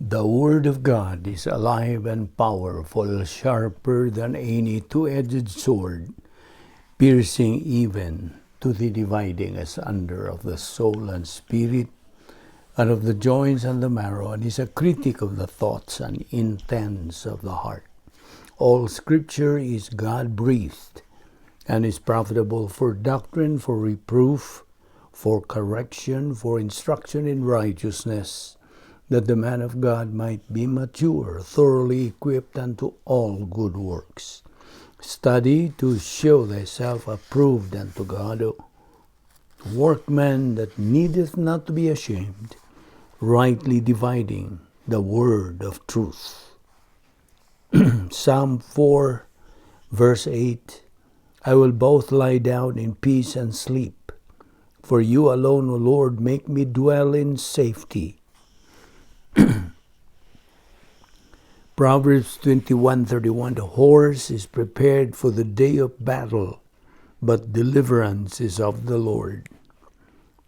The Word of God is alive and powerful, sharper than any two-edged sword, piercing even to the dividing asunder of the soul and spirit, and of the joints and the marrow, and is a critic of the thoughts and intents of the heart. All Scripture is God-breathed, and is profitable for doctrine, for reproof, for correction, for instruction in righteousness, that the man of God might be mature, thoroughly equipped unto all good works. Study to show thyself approved unto God, a workman that needeth not to be ashamed, rightly dividing the word of truth. Psalm 4, verse 8, I will both lie down in peace and sleep, for you alone, O Lord, make me dwell in safety. Proverbs 21:31, the horse is prepared for the day of battle, but deliverance is of the Lord.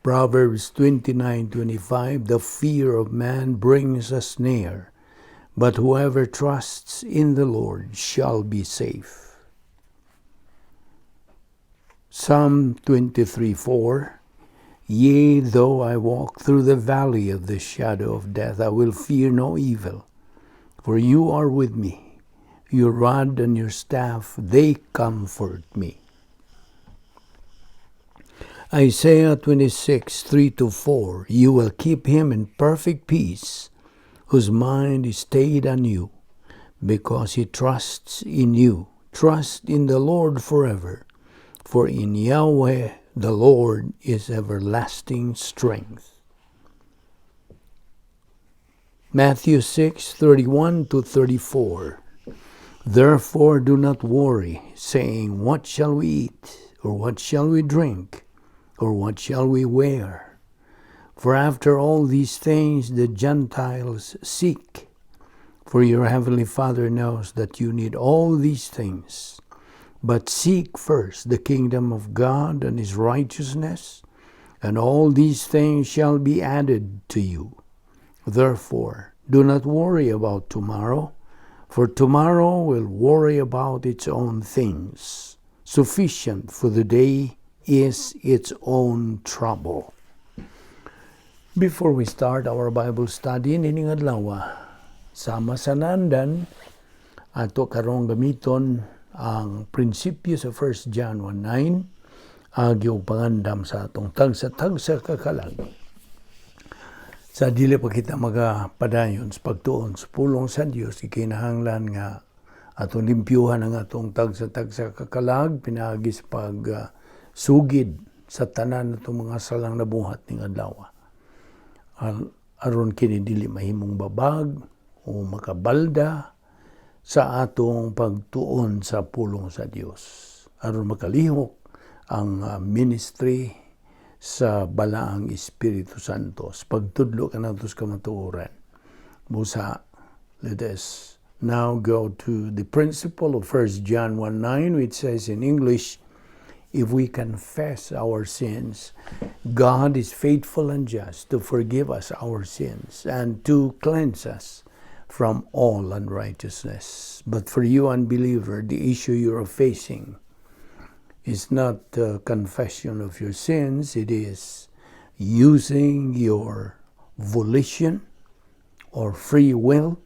Proverbs 29:25, the fear of man brings a snare, but whoever trusts in the Lord shall be safe. Psalm 23:4, yea, though I walk through the valley of the shadow of death, I will fear no evil, for you are with me. Your rod and your staff, they comfort me. Isaiah 26:3-4, you will keep him in perfect peace, whose mind is stayed on you, because he trusts in you. Trust in the Lord forever, for in Yahweh the Lord is everlasting strength. Matthew 6:31-34, therefore do not worry, saying, what shall we eat, or what shall we drink, or what shall we wear? For after all these things the Gentiles seek. For your heavenly Father knows that you need all these things. But seek first the kingdom of God and his righteousness, and all these things shall be added to you. Therefore, do not worry about tomorrow, for tomorrow will worry about its own things. Sufficient for the day is its own trouble. Before we start our Bible study nining adlaw, sama sa nandan ato karong gamiton ang prinsipyo sa 1 John 1:9 agi og pangandam sa atong tagsa-tagsa kakalag. Sa dili pa kita magapadayon sa pagtuon sa pulong sa Dios, ikinahanglan nga atong limpyuhan ang atong tagsa-tagsa kakalag pinaagi sa pagsugid sa tanan atong mga salang nabuhat ning adlaw. Aron kini dili mahimong babag o makabalda sa atong pagtuon sa pulong sa Dios. Aron makalihok ang ministry sa Balaang Espiritu Santo sa pagtudlo kanato sa kamatuoran. Busa, let us now go to the principle of 1 John 1:9, which says in English, if we confess our sins, God is faithful and just to forgive us our sins and to cleanse us from all unrighteousness. But for you, unbeliever, the issue you are facing is not the confession of your sins, it is using your volition or free will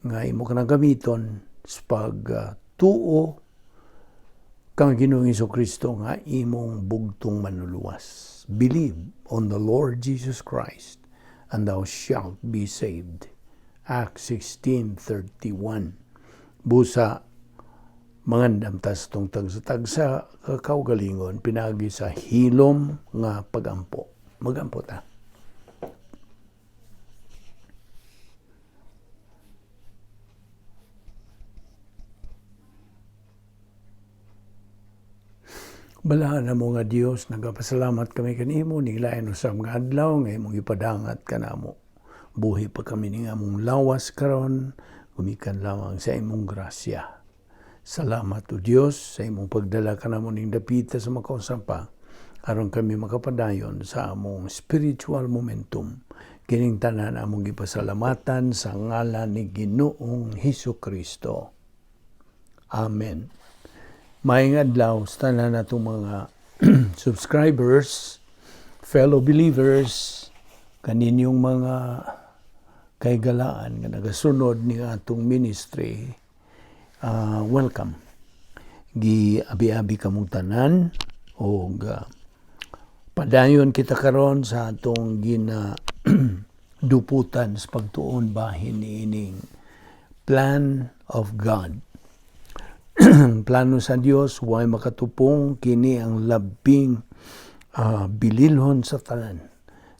nga imo ka gamiton sa pagtuo kang Ginoong Kristo nga imong bugtong manluluwas. Believe on the Lord Jesus Christ and thou shalt be saved. Acts 16:31. Busa mangandam tas tong tagsa-tagsa kakaugalingon pinagi sa hilom nga pagampo. Magampo ta. Balaan na mo nga Dios, nagapasalamat kami kanimo niglain usab nga adlaw nga imong ipadangat kanamo. Buhi pa kami ning among lawas karon, gumikan lamang sa imong grasya. Salamat o Dios sa imong pagdala kanamo ning dapita sa makausapa aron kami makapadayon sa among spiritual momentum. Kining tanan among gipasalamatan sa ngalan ni Ginoong Hesus Kristo. Amen. Maayong adlaw sa tanan natong mga subscribers, fellow believers, kaninyong mga kahigalaan nga nagasunod ni atong ministry, welcome. Gi-abi-abi kamong tanan og padayon kita karon sa atong gina duputan sa pagtuon bahin niining plan of God. Plano sa Dios way makatupong, kini ang labing bililhon sa tanan.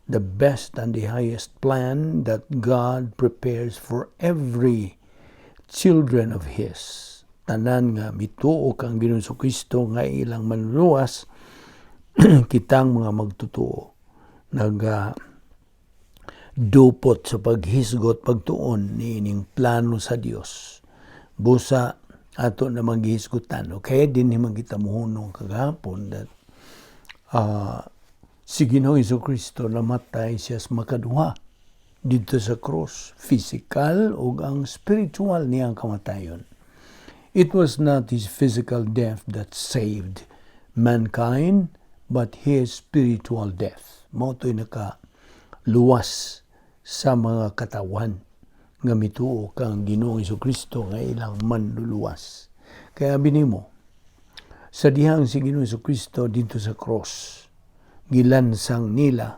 The best and the highest plan that God prepares for every children of His. Tanan nga mituo kang Ginoong Kristo nga ilang manluluwas, kitang mga magtutuo naga dupot sa paghisgot pagtuon niining plano sa Dios. Busa ato na maghisgutan. Okay, dinhi man kita muhunong kagahapon that si Ginoong Kristo namatay siya sa makaduha didto sa cross, physical ug ang spiritual niyang kamatayon. It was not his physical death that saved mankind, but his spiritual death. Mao to'y naka luwas sa mga katawan nga mituo kang Ginoong Kristo nga ilang manluluwas. Kaya binimo, sa dihang si Ginoong Kristo didto sa cross, gilansang nila,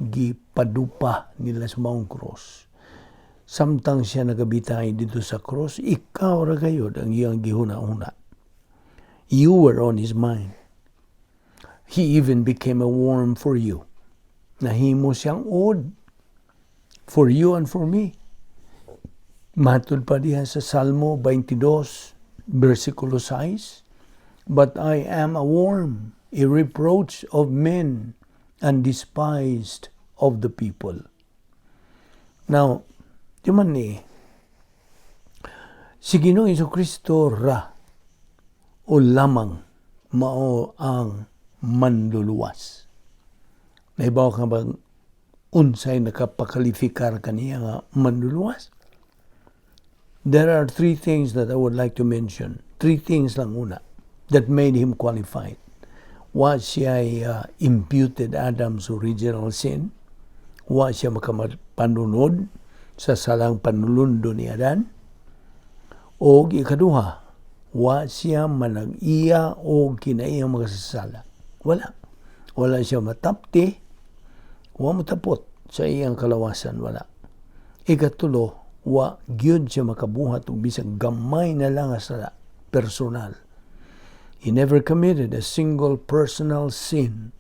gipadupa nila sa maong cross. Samtang siya nagabitay didto sa cross, ikaw ra gayod ang iyang gihuna-huna. You were on his mind. He even became a worm for you. Nahimo siyang uod for you and for me. Matud pa diha sa Salmo 22, versikulo 6, "But I am a worm, a reproach of men, and despised of the people." Now, di man ni, si Ginoong Kristo ra o lamang mao ang manluluwas. Nahibaw ka bang unsay nakapakwalifikar kaniya nga manluluwas? There are three things that I would like to mention. Three things lang una that made him qualified. Wa siya imputed Adam's original sin. Wa siya makapanunod sa salang panulundo ni Adan. O ikaduha, wa siya manag-iya o kinaiyang makasasala. Wala. Wala siya matapti, wa motapot sa iyang kalawasan, wala. Ikatulo, wa gyud siya makabuhat og bisag gamay na lang nga sala personal. He never committed a single personal sin.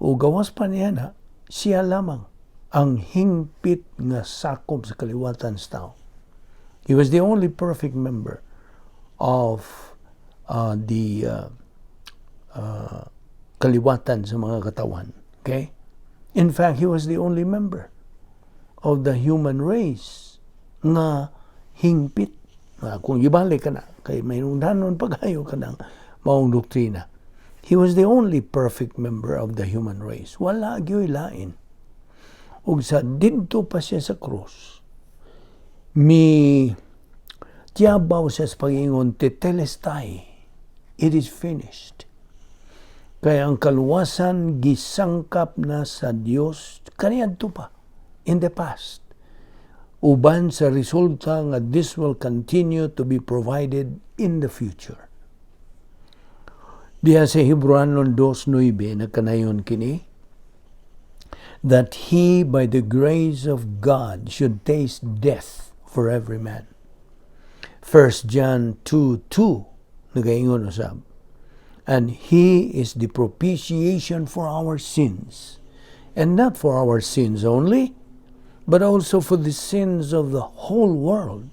O gawas pa niya na, siya lamang ang hingpit nga sakop sa kaliwatan sa tao. He was the only perfect member of the kaliwatan sa mga katawan. Okay? In fact, he was the only member of the human race nga hingpit. Nga kung ibalik ka na, kay may danon pagayo ka ng maong doktrina. He was the only perfect member of the human race. Wala gyoy lain. Ug sa didto pa siya sa krus, mi tiyabaw siya sa pag-ingon, "Tetelestai, it is finished." Kaya ang kaluwasan gisangkap na sa Dios kaniadto pa in the past. Uban sa resulta nga this will continue to be provided in the future. Diha sa Hebrewanon 2:9 nagkanayon kini, that he by the grace of God should taste death for every man. 1 John 2:2 nagaingon usab, "And he is the propitiation for our sins, and not for our sins only, but also for the sins of the whole world."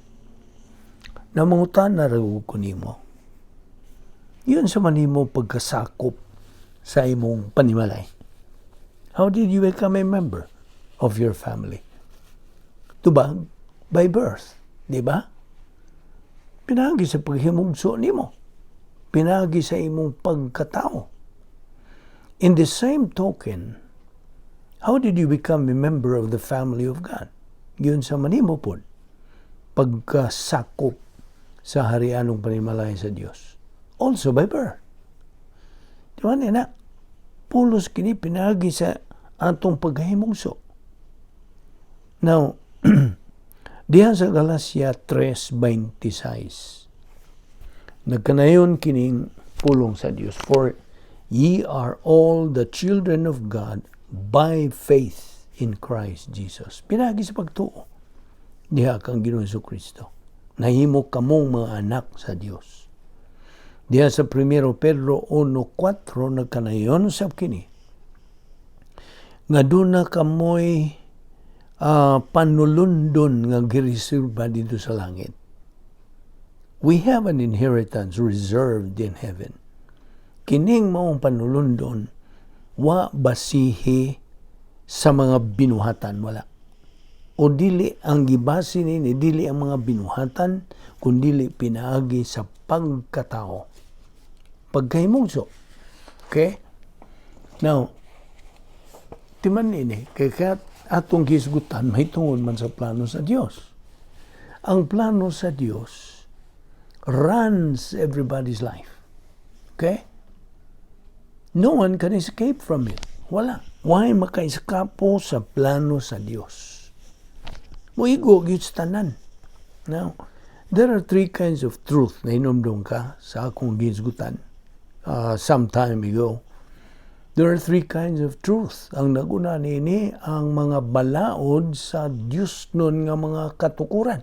Namangutana ra ko nimo. Giunsa man nimo pagkasakop sa imong panimalay? How did you become a member of your family? Tubag by birth, di ba? Pinagi sa paghimugso nimo. Pinagi sa imong pagkatao. In the same token, How did you become a member of the family of God? Giunsa man nimo pod pagkasakop sa harianong panimalay sa Dios? Also by birth. Di ba na? Pulos kini pinaagi sa atong pagkahimugso. Now, diha sa Galatia 3:26, nagkanayon kining pulong sa Dios, "For ye are all the children of God by faith in Christ Jesus." Pinaagi sa pagtuo diha kang Ginoong Kristo, nahimo kamong mga anak sa Dios. Diha sa 1 Pedro 1:4, nagkanayon sab kini nga duna kamoy panulundon nga gireserba didto sa langit. We have an inheritance reserved in heaven. Kining maong panulundon, wa basihi sa mga binuhatan, wala. O dili ang gibase nini, dili ang mga binuhatan, kundili pinaagi sa pagkatao. Pagkahimugso. Okay? Now, timan ini, kay kaya atong gisgutan, may tungod man sa plano sa Dios. Ang plano sa Dios runs everybody's life. Okay? No one can escape from it. Wala. Way maka-eskapo sa plano sa Dios? Muigo gyud sa tanan. Now, there are three kinds of truth na hinumdum ka sa akong gisgutan some time ago. There are three kinds of truth. Ang naguna nini ang mga balaod sa Diyos nun nga mga katukuran.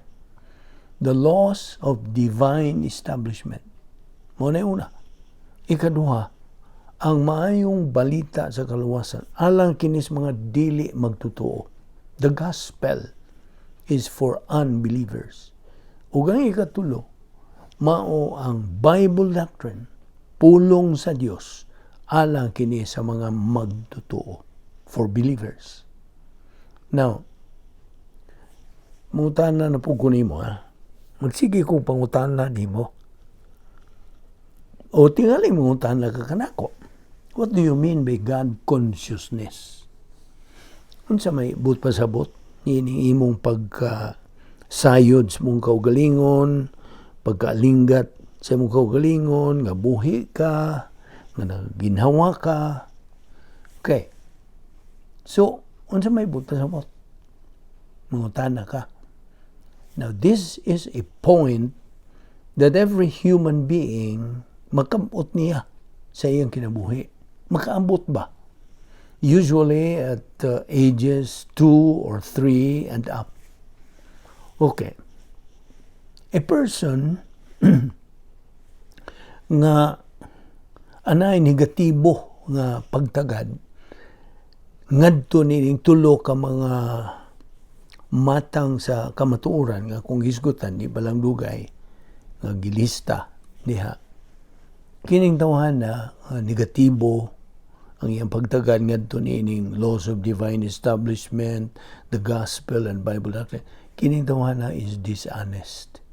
The laws of divine establishment. Mao na una. Ikaduha, ang maayong balita sa kaluwasan alang kinis mga dili magtotoo. The gospel is for unbelievers. Ug ang ikatulo, mao ang Bible doctrine, pulong sa Dios alang kini sa mga magtotoo, for believers. Now, mangutana na pud ko nimo ha. Magsige ko pangutana nimo. O tingali mangutana ka kanako. What do you mean by God consciousness? Unsa may buot pasabot nining imong pagka sayod sa mong kaugalingon, pagkaalinggat sa imong kaugalingon, nga buhi ka, nga naginhawa ka? Okay. So, unsa may buot pasabot? Mangutana ka. Now, this is a point that every human being makabot niya sa iyang kinabuhi. Makaabot ba? Usually at ages 2 or 3 and up. Okay. A person nga anay negatibo nga pagtagad ngadto nining tulo ka mga matang sa kamatuoran nga kung hisgutan di pa lang dugay nga gilista diha. Kining tawhana negatibo ang iyang pagtagad ngadto niining laws of divine establishment, the gospel and Bible doctrine, kining tawhana is dishonest.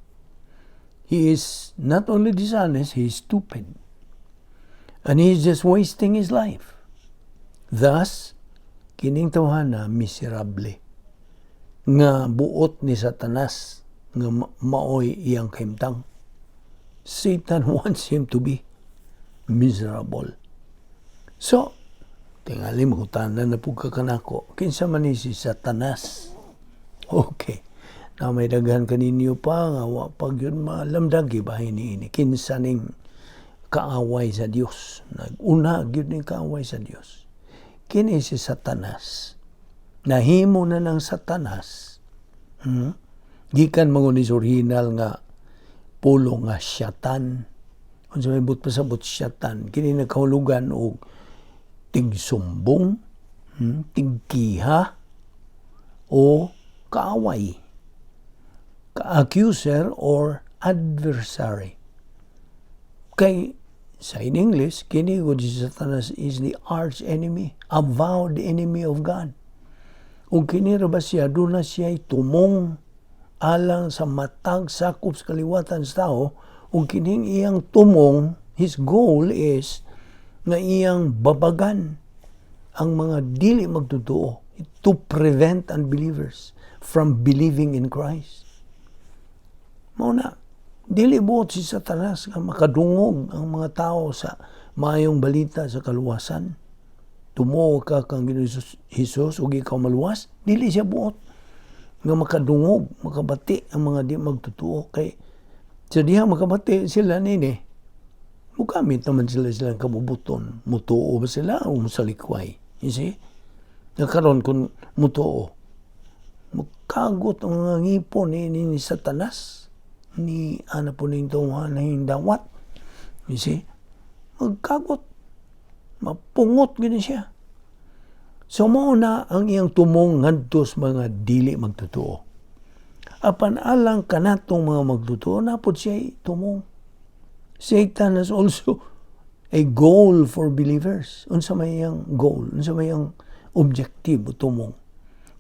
He is not only dishonest, he is stupid and he is just wasting his life. Thus, kining tawhana miserable nga buot ni Satanas nga maoy iyang kahimtang. Satan wants him to be miserable. So, tingali mangutana na pud ka kanako, kinsa man ni si Satanas? Okay. Na may daghan kaninyo pa nga wa pa gyud malamdag bahin niini. Kinsa ning kaaway sa Dios? Nag-una gyud ning kaaway sa Dios. Kini si Satanas. Nahimo na ng Satanas. Gikan man ni sa original nga pulong nga syatan. Unsa may buot pasabot syatan? Kini nagkahulugan og tigsumbong, tigkiha, o kaaway. Ka-accuser or adversary. Kay sa in English, kini gud si Satanas is the arch enemy, avowed enemy of God. Ug kini ra ba siya, duna siya tumong alang sa matag sakop sa kaliwatan sa tao, ug kining iyang tumong, his goal is nga iyang babagan Ang mga dili magtotoo, to prevent unbelievers from believing in Christ. Mao na, dili buot si Satanas nga makadungog ang mga tao sa maayong balita sa kaluwasan. Tumuo ka kang Ginoong Jesus ug ikaw maluwas, dili siya buot nga makadungog, makabati ang mga di magtotoo, kay sa diha makabati sila nini, mugamit naman sila silang kabubuton. Mutuo ba sila o musalikway? You see? Na karon kung mutuo, mukagot ang mga ngipon ni Satanas, ni ana po ning tawhan na dawat. You see? Magkagot. Mapungot gini siya. So mao na ang iyang tumong ngadto sa mga dili magtotoo. Apan alang kanatong mga magtotoo, naa pod siya tumong. Satan has also a goal for believers. Unsa may iyang goal? Unsa may iyang objective o tumong?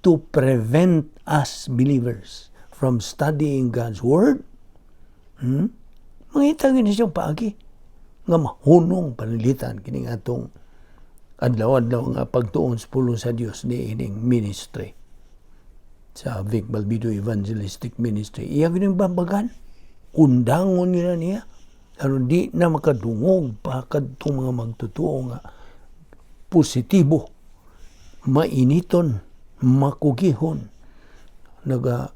To prevent us believers from studying God's Word. Mangita gini siyang paagi nga mahunong pananglitan kining atong adlaw-adlaw nga pagtuon sa pulong sa Dios ni ining ministry sa Vic Balbido Evangelistic Ministry. Iya gining babagan. Undangon nila niya aron di na makadungog pa kadtong mga magtotoo nga positibo, mainiton, makugihon, naga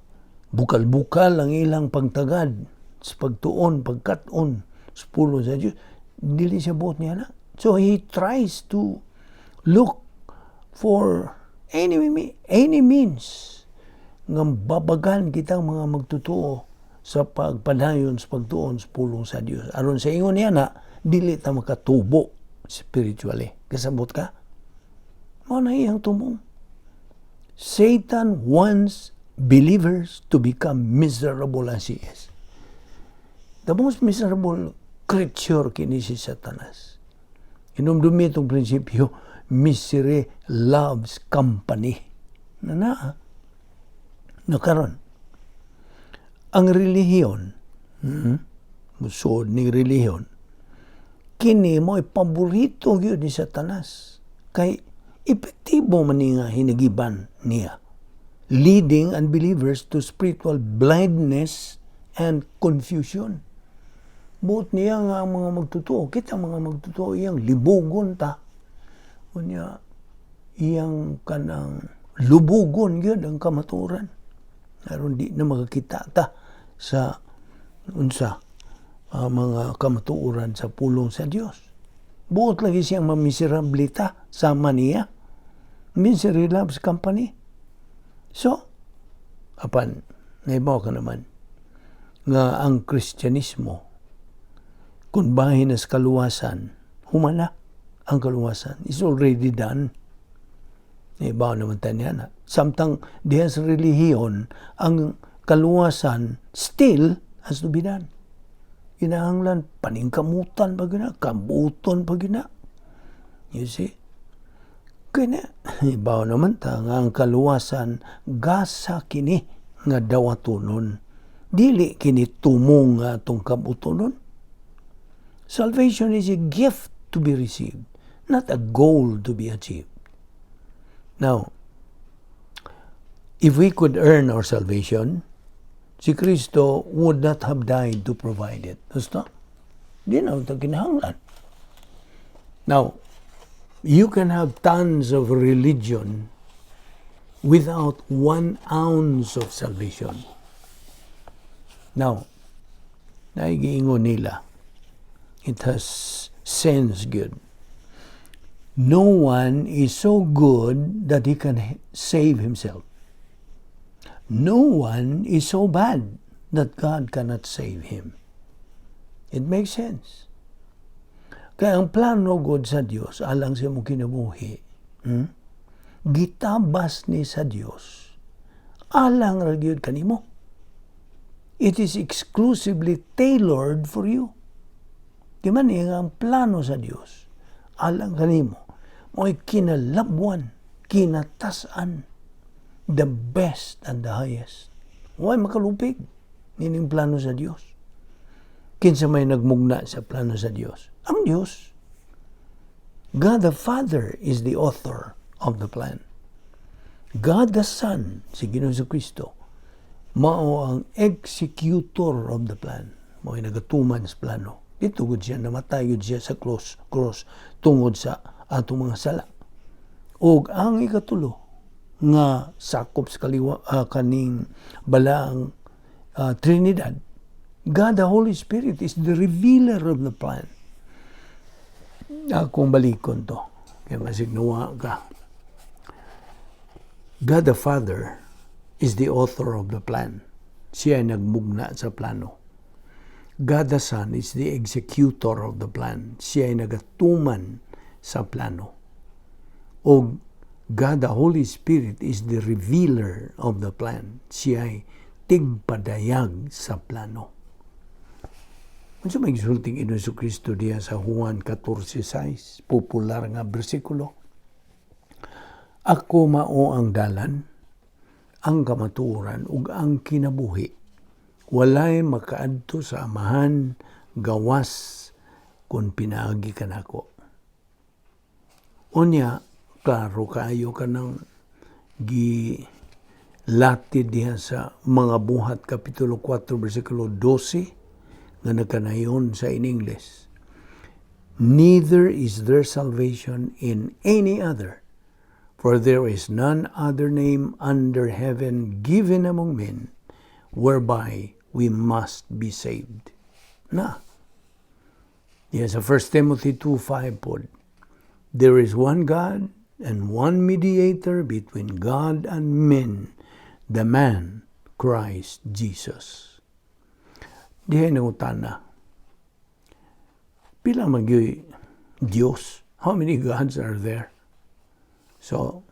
bukal-bukal ang ilang pagtagad sa pagtuon, pagkat-on sa pulong sa Diyos. Dili siya buot niya na. So he tries to look for any means nga babagan kitang mga magtotoo sa pagpadayon sa pagtuon sa pulong sa Dios. Aron sa ingon niya na dili ta makatubo spiritually. Kasabot ka? Mao na iyang tumong. Satan wants believers to become miserable as he is. The most miserable creature kini si Satanas. Hinumdumi itong prinsipyo, misery loves company. Na na, na karon ang relihiyon, musuod ni relihiyon, kini mo paborito gyud ni Satanas. Kay epektibo man ni nga hinagiban niya, leading unbelievers to spiritual blindness and confusion. Buot niya nga ang mga magtotoo, kita mga magtotoo, iyang libugon ta. Unya, iyang kanang lubugon gyud ang kamaturan. Aron di na makakita ta sa unsa mga kamatuoran sa pulong sa Dios. Buot lagi siyang mamiserable ta sama niya. Misery loves company. So, apan, naibaw ka naman nga ang Kristyanismo, kung bahin na sa kaluwasan, humana ang kaluwasan. It's already done. Naibaw naman tayo niya na. Samtang diha sa relihiyon, ang kaluwasan still has to be done. Kinahanglan, paningkamutan pa gina, kambuton pa gina. You see? Kaya, ibaw naman ta nga ang kaluwasan gasa kini nga dawatonon. Dili kini tumong nga atong kabutonon. Salvation is a gift to be received, not a goal to be achieved. Now, if we could earn our salvation, si Kristo would not have died to provide it. Basta, di na ito kinahanglan. Now, you can have tons of religion without 1 ounce of salvation. Now, naigiingon nila, it has sense good. No one is so good that he can save himself. No one is so bad that God cannot save him. It makes sense. Kaya ang plano God sa Dios alang sa imong kinabuhi, gitabas ni sa Dios alang ra gyud kanimo. It is exclusively tailored for you. Di man nga ang plano sa Dios alang kanimo mo'y kinalabwan, kinatasan, the best and the highest. Way makalupig nining plano sa Dios. Kinsa may nagmugna sa plano sa Dios? Ang Dios. God the Father is the author. of the plan. God the Son, si Ginoong Kristo, mao ang executor of the plan. Mao nagatuman sa plano. Dito gud siya, namatay gud siya sa cross tungod sa atong mga sala. Og ang ikatulo nga sakop sa kaliwa kaning balaang Trinidad, God the Holy Spirit is the revealer of the plan. Akong balikon to kay masignawa ka. God the Father is the author of the plan. Siya ay nagmugna sa plano. God the Son is the executor of the plan. Siya ay nagatuman sa plano. O God the Holy Spirit is the revealer of the plan. Siya ay tigpadayag sa plano. Unsa may gisulting Ginoong Kristo diya sa Juan 14:6, popular nga bersikulo? "Ako mao ang dalan, ang kamatuoran ug ang kinabuhi. Walay makaadto sa Amahan gawas kung pinaagi kanako." Unya, klaro kaayo kanang gi latid diha sa Mga Buhat Kapitulo 4 bersikulo 12 nga nagkanayon sa in English. "Neither is there salvation in any other, for there is none other name under heaven given among men whereby we must be saved." Na. Yes, sa 1 Timothy 2:5 pod. "There is one God and one mediator between God and men, the man Christ Jesus." Dihay nangutana. Pila man gyud Dios? How many gods are there? So,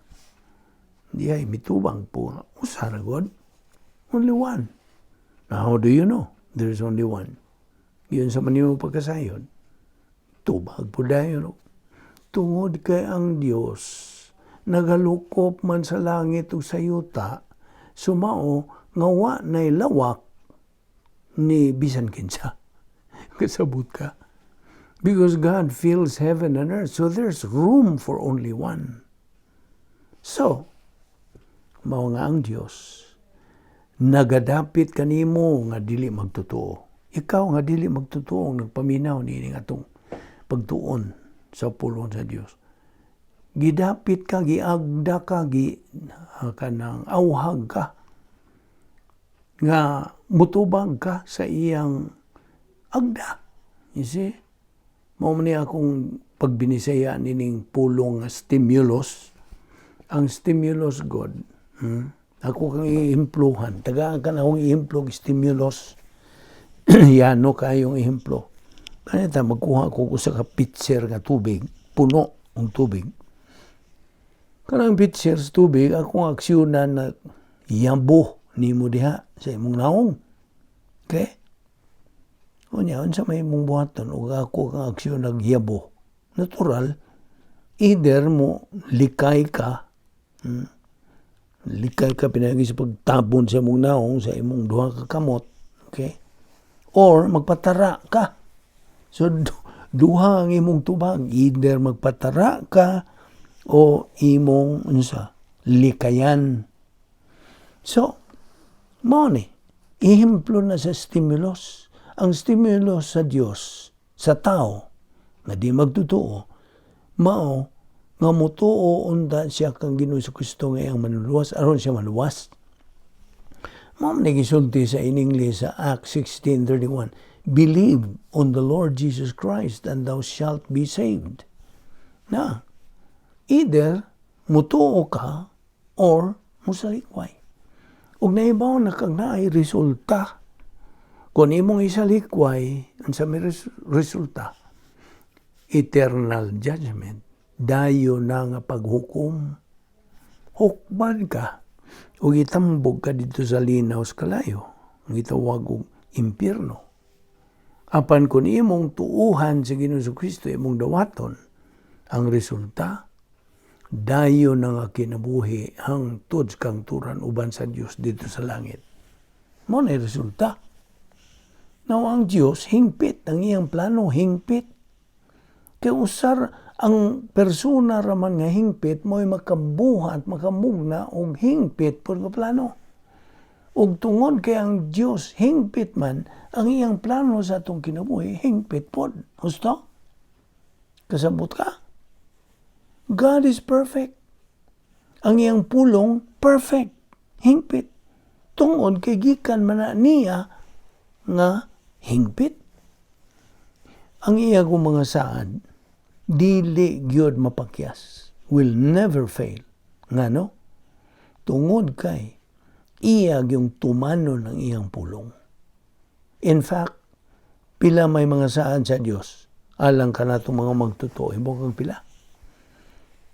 dihay mitubang po. Usa ra God. Only one. Now, how do you know there is only one? Giunsa man nimo pagkasayod? Tubag po dayon, no? Tungod kay ang Dios nagalukop man sa langit ug sa yuta, sumao nga wa nay lawak ni bisan kinsa. Kasabot ka? Because God fills heaven and earth, so there's room for only one. So, mao nga ang Dios nagadapit kanimo nga dili magtotoo. Ikaw nga dili magtotoo ang nagpaminaw niini atong pagtuon sa pulong sa Dios. Gidapit ka, giagda ka, gi kanang awhag ka nga mutubag ka sa iyang agda. You see? Mao man ni akong pagbinisaya nining pulong nga stimulus. Ang stimulus God, Ako kang iimpluhan. Tagaan ka na akong ihemplo stimulus. Yano kayong ehemplo. Kanita magkuha ko usa ka pitcher nga tubig, puno ang tubig. Kanang pitcher sa tubig, akong aksyonan na yabo nimo diha sa imong naong. Okay? Unya, unsa may imong buhaton ug ako kang aksyon nagyabo? Natural, either mo likay ka, Likay ka pinagi sa pagtabon sa imong naong sa imong duha ka kamot, okay? Or magpatara ka. So duha ang imong tubag, either magpatara ka o imong unsa likayan. So, mao ni ehemplo na sa stimulus. Ang stimulus sa Dios sa tao na di magtotoo, mao nga motuo unta siya kang Ginoo Kristo nga iyang manluluwas aron siya maluwas. Mao man gisulti sa in English sa Acts 16:31, "Believe on the Lord Jesus Christ and thou shalt be saved." Na, either mutuo ka or musalikway. Ug naibaw na kag naay resulta. Kung imong isalikway, unsa may resulta? Eternal judgment. Dayo na nga paghukom. Hukman ka. Ug itambog ka dito sa linaw sa kalayo. Ang gitawag og impyerno. Apan kung imong tuuhan sa Ginoo Kristo, imong dawaton, ang resulta, dayo na nga kinabuhi hangtod sa kangturan uban sa Dios dito sa langit. Mao na resulta. Now, ang Dios hingpit, ang iyang plano hingpit. Kay usar Ang persona raman nga hingpit mo'y makabuhat, makamugna og hingpit pud nga plano. Ug tungod kay ang Dios hingpit man, ang iyang plano sa atong kinabuhi hingpit pod. Husto? Kasabot ka? God is perfect. Ang iyang pulong perfect, hingpit. Tungod kay gikan man na niya nga hingpit. Ang iya kong mga saad, dili gyud mapakyas, will never fail. Ngano? Tungod kay iya yung tumanon ang iyang pulong. In fact, pila may mga saad sa Dios alang kanatong mga magtotoo? Hibaw kang pila?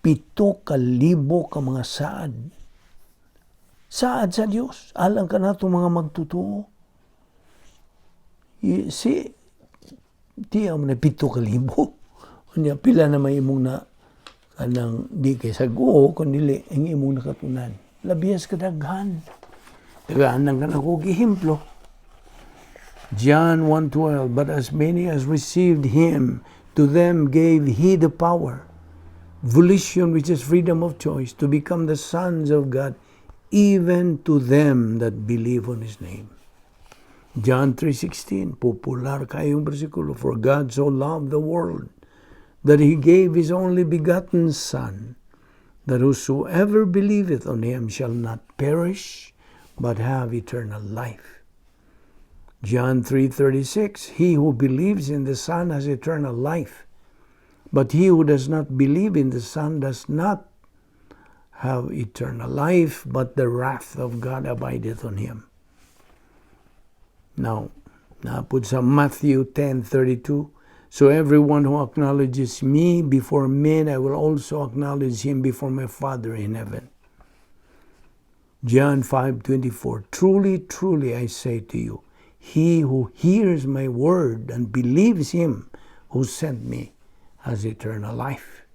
7,000 ka mga saad. Saad sa Dios alang kanatong mga magtotoo. Si tiya mo na 7,000. Unya pila na may imong na kanang di kay sag-o kun dili ang imong nakatunan. Labihas kadaghan. Tagaan lang ka og ehemplo. John 1:12, "But as many as received him, to them gave he the power," volition, which is freedom of choice, "to become the sons of God, even to them that believe on his name." John 3:16, popular kayong bersikulo, "For God so loved the world that he gave his only begotten Son, that whosoever believeth on him shall not perish, but have eternal life." John 3:36, "He who believes in the Son has eternal life, but he who does not believe in the Son does not have eternal life, but the wrath of God abideth on him." Now, napud sa Matthew 10:32, "So everyone who acknowledges me before men, I will also acknowledge him before my Father in heaven." John 5:24, "Truly, truly, I say to you, he who hears my word and believes him who sent me has eternal life."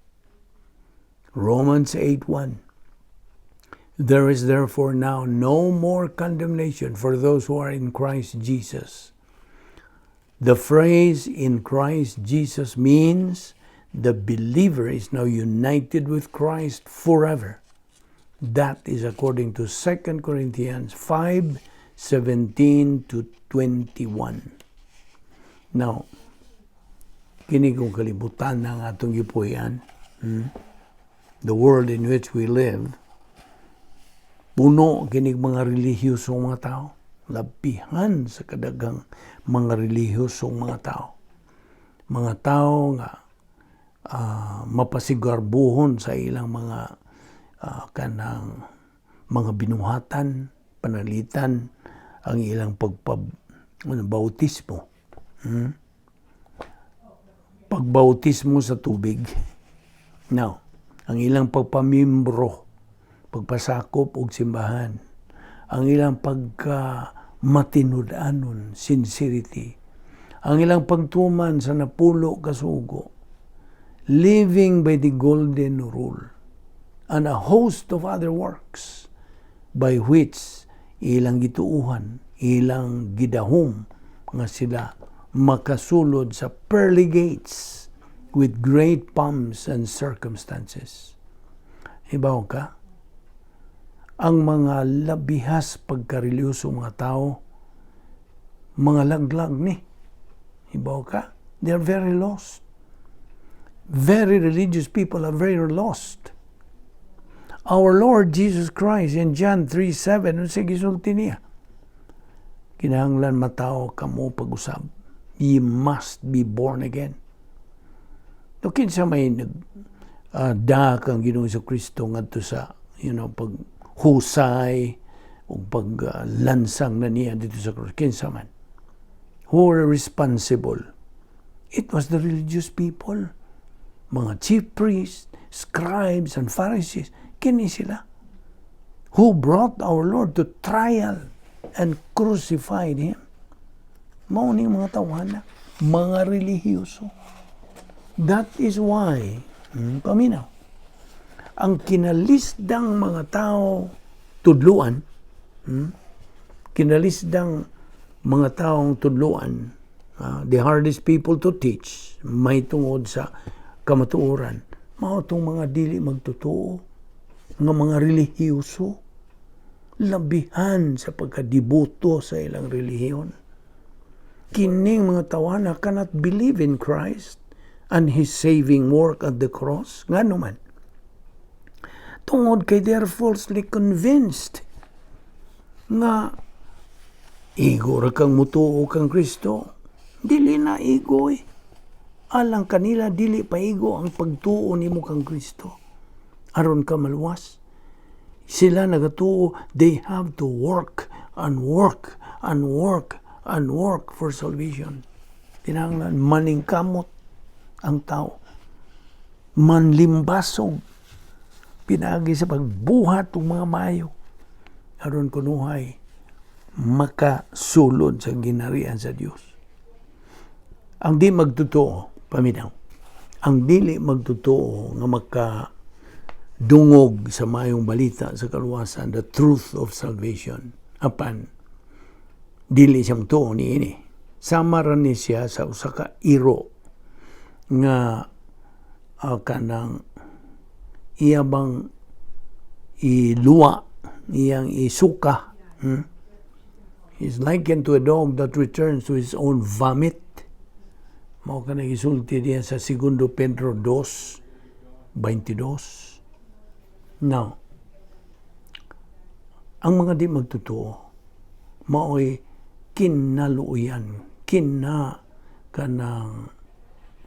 Romans 8:1, "There is therefore now no more condemnation for those who are in Christ Jesus." The phrase "in Christ Jesus" means the believer is now united with Christ forever. That is according to 2 Corinthians 5:17 to 21. Now, kini kong kalibutan ng atong gipuy-an, the world in which we live, puno kinig mga relihiyosong mga tao. Labihan sa kadaghang mga relihiyosong mga tao. Mga tao nga mapasigarbuhon sa ilang mga kanang mga binuhatan, panalitan ang ilang pagpab ano, bautismo. Pagbautismo sa tubig. Now, ang ilang pagpamimbro, pagpasakop og simbahan, ang ilang pagka matinud-anon, sincerity, ang ilang pagtuman sa napulo ka sugo, living by the golden rule, and a host of other works by which ilang gituuhan, ilang gidahom nga sila makasulod sa pearly gates with great pomps and circumstances. Hibaw ka, ang mga labihas pagkareliyoso mga tao, mga laglag ni. Hibaw ka, they are very lost. Very religious people are very lost. Our Lord Jesus Christ in John 3:7, unsa gisulti niya? "Kinahanglan matawo kamo pag-usab. Ye must be born again." No, kinsa may nag da kang Ginoong Kristo ngadto sa paghusay o paglansang na niya dito sa krus? Kinsa man? Who were responsible? It was the religious people. Mga chief priests, scribes, and Pharisees. Kini sila. Who brought our Lord to trial and crucified him. Mao ni mga tawhana, mga relihiyoso. That is why, paminaw, ang kinalisdang mga tao tudluan, kinalisdang mga taong tudluan, the hardest people to teach, may tungod sa Kamatuoran, mao tong mga dili magtotoo nga mga relihiyoso, labihan sa pagkadiboto sa ilang relihiyon. Kining mga tawana cannot believe in Christ and His saving work at the cross. Ngano man? Tungod kay they are falsely convinced nga igo ra kang mutuo kang Kristo. Dili na igo eh. Alang kanila, dili pa igo ang pagtuo nimo kang Kristo aron ka maluwas. Sila nagatuo, they have to work and work and work and work for salvation. Kinahanglan maningkamot ang tao. Manlimbasog pinaagi sa pagbuhat og mga maayo aron kunuhay makasulod sa ginharian sa Dios. Ang di magtotoo, paminaw, ang dili magtotoo nga maka dungog sa maayong balita sa kaluwasan, the truth of salvation, apan dili siya mutuo niini, sama ra ni siya sa usa ka iro nga kanang iya bang iluwa, iyang isuka. He's likened to a dog that returns to his own vomit. Mao kana gisulti diya sa Segundo Pedro 2:22. Now, ang mga di magtotoo, maoy kinaluoyan, kina kanang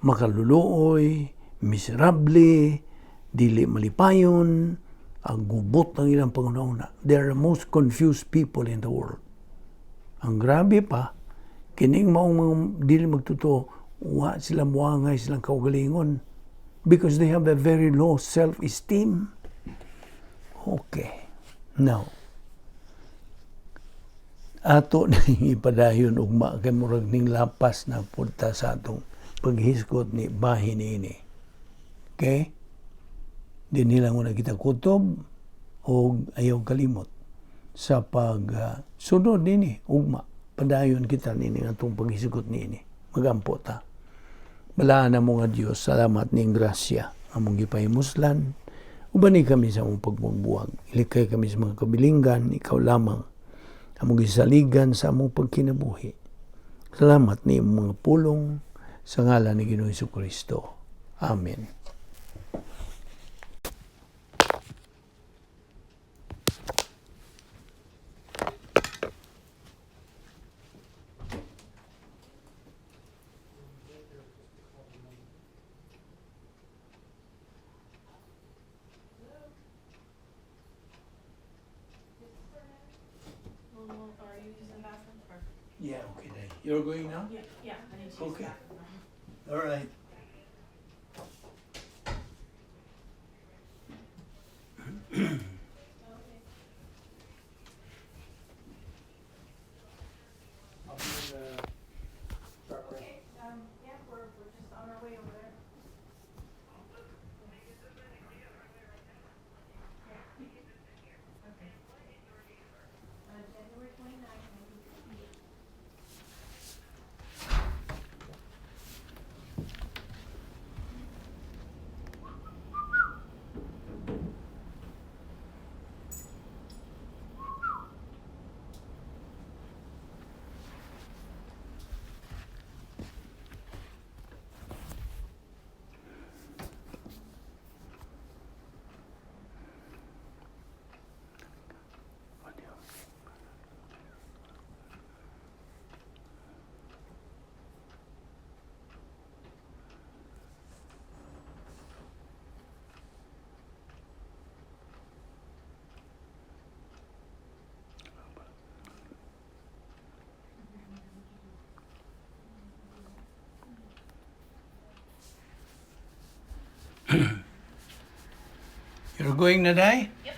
makaluluoy, miserable, dili malipayon, ang gubot ng ilang panghuna. They are the most confused people in the world. Ang grabe pa, kining maong mga dili magtotoo, wa sila muangay silang kaugalingon because they have a very low self-esteem. Okay. Now, ato na ipadayon ugma kay murag ning lapas na punta sa atong paghisgot ni bahin niini. Okay? Di nila muna kita kutob o ayaw kalimot sa pag sunod nini ugma, padayon kita nini atong paghisgot niini. Magampo ta. Balaan na mo nga Dios, salamat ning grasya among gipahimuslan. Ubani kami sa among pagmugbuwag. Ilikay kami sa mga kabilinggan, ikaw lamang among gisaligan sa among pagkinabuhi. Salamat ni imong mga pulong sa ngalan ni Ginoong Kristo. Amen. Well, are you using the bathroom or? Yeah, okay. Day. You're going now? Yeah, I need to use Okay. the bathroom. All right. I'll be in the truck, right? Okay, yeah, we're just on our way over there. Okay. January 29, 1968. You're going, Naday? Yep.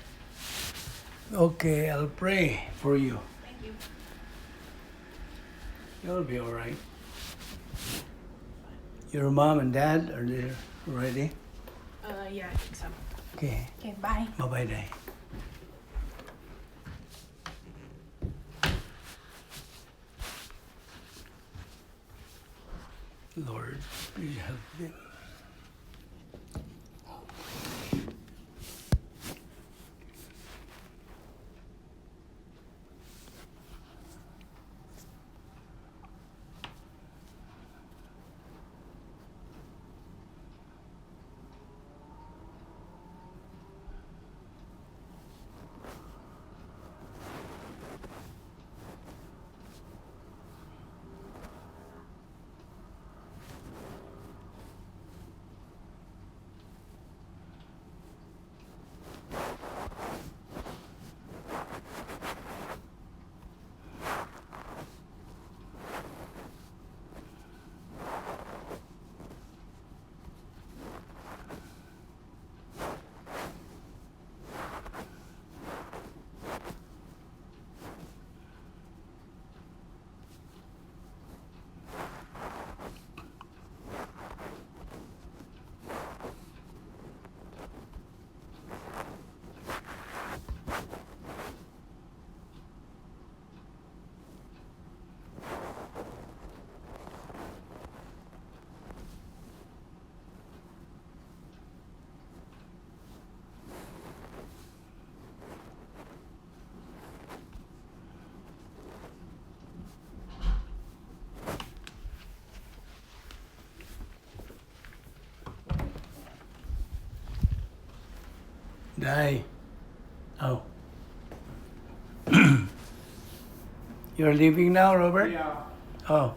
Okay, I'll pray for you. Thank you. You'll be all right. Your mom and dad are there already? Yeah, I think so. Okay. Okay, bye. Bye-bye, Day. Lord, please help them. Bye. Oh. You're leaving now, Robert? Yeah. Oh.